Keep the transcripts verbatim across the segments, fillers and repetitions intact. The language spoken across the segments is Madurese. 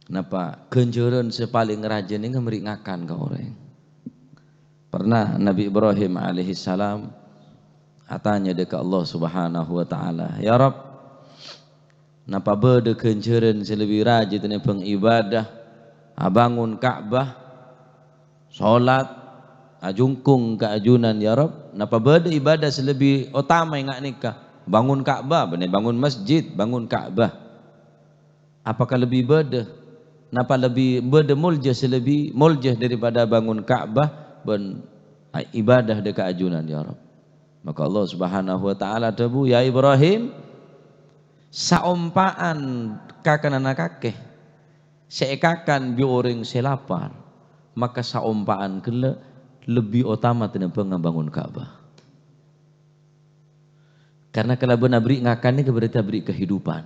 Napa ghânjhârân sè palèng rajâ nèka mèrè ngakan ka orèng. Pernah Nabi Ibrahim alaihissalam atanya dâ' ka Allah Subhanahu wa Ta'ala, "Ya Rabb, napa bâdâ ghânjhârân sè lebbi rajâ tènèbâng ibadah, abângon Ka'bah, solat, ajungkung ka ajunan, ya Rabb? Napa bâdâ ibadah sè lebbi otama ènga' nèka? Bângon Ka'bah, bânnè bângon masjid, bângon Ka'bah." Apakah lebbi bâdâ, napa lebbi bâdâ molja sè lebbi molja daripada bângon Ka'bah bân ibadah dâ' ka ajunan, ya Rabb? Maka Allah Subhanahu wa Ta'ala adhâbu, "Ya Ibrahim, saompa'an kakananna kakè sè èkakan bi' orèng sè lapar, maka saompa'an ghellâ' lebbi otama tènèbâng abângon Ka'bah." Karena kalabân aberri' ngakan nèka berarti aberri' kehidupan.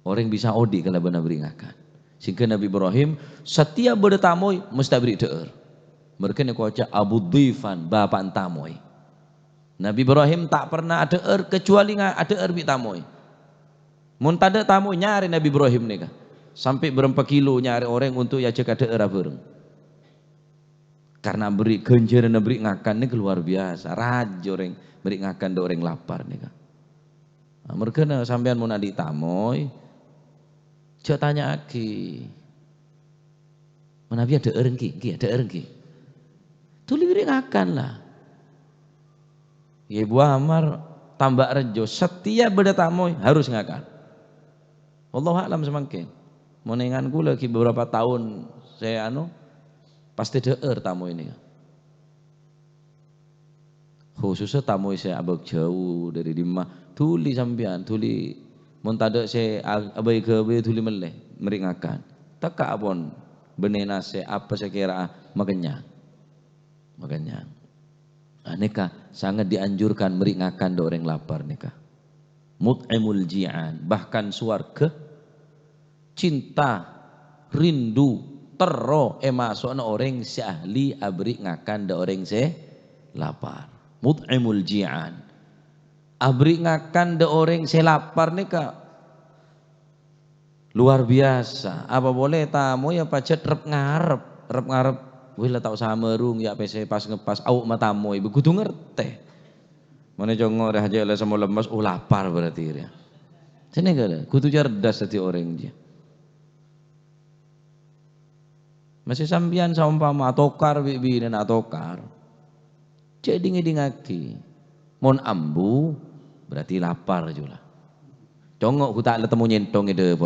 Orèng bisa odi' kalabân aberri' ngakan. Sehingga Nabi Ibrahim, setiap bâdâ tamoy, mesti aberri' dhâ'âr. Merghâ nèka oca' Abu Dhifan, bapa'na tamoy. Nabi Ibrahim ta' pernah adhâ'âr, kecuali nga-, adhâ'âr bi' tamoy. Mon tadâ' tamoy, nyarè Nabi Ibrahim nèka. Sampè' bârâmpa kilo nyarè orèng untuk èajhâk adhâ'âr abhâreng. Karena beri ghânjhârânna beri ngakan nèka luar biasa. Rajâ orèng beri ngakan dâ' orèng lapar nèka. Nah, merghâna sampèyan mon andi' tamoy, jhâ' tanya'aghi. Manabi adhâ'âr ènggi, ènggi, adhâ'âr ènggi. Dhuli beri ngakan la. Ya, Ibu Amar, tamba' rajâ, setiap bâdâ tamoy harus ngakan. Wallahu a'lam samangkèn. Mon èngan kaulâ ghi' beberapa taon sè anu, pastè dhâ'âr tamoy nèka. Khususnya tamoy sè abâk jhâu dâri dimma, dhuli sampèyan, dhuli mon tadâ' sè a-, abâi ghâbây dhuli mellè, mèrè ngakan. Tekka' pon bânnè nasè' apa sè kèra'a makennyang. Makennyang. Nah, nèka sangat dianjurkan mèrè ngakan dâ' orèng lapar nèka. Mut'imul ji'an, bahkan sowarghâ cinta, rindu, terro èmaso'na orèng sè ahli aberri' ngakan dâ' orèng sè lapar. Mut'imul ji'an. Aberri' ngakan dâ' orèng sè lapar nèka luar biasa. Apa polè tamoy pajhât rep-ngarep, rep-ngarep. Wih, la ta' osa marung, ya' pèssè pas-ngepas, au' matamoy, bâ kodhu ngartè. Mane congo' rè hajâ' la samo lemmes, oh, lapar berarti rè. Sènè kala, kodhu cerdas dhâddhi orèng jiyâ. Masè sampèyan saompama atokar bi' binèna atokar, jhâ' ding-èdingngaghi. Mon ambu, berarti lapar jiyâ la. Congo' ghu ta' la temmo nyèntong è dâpor.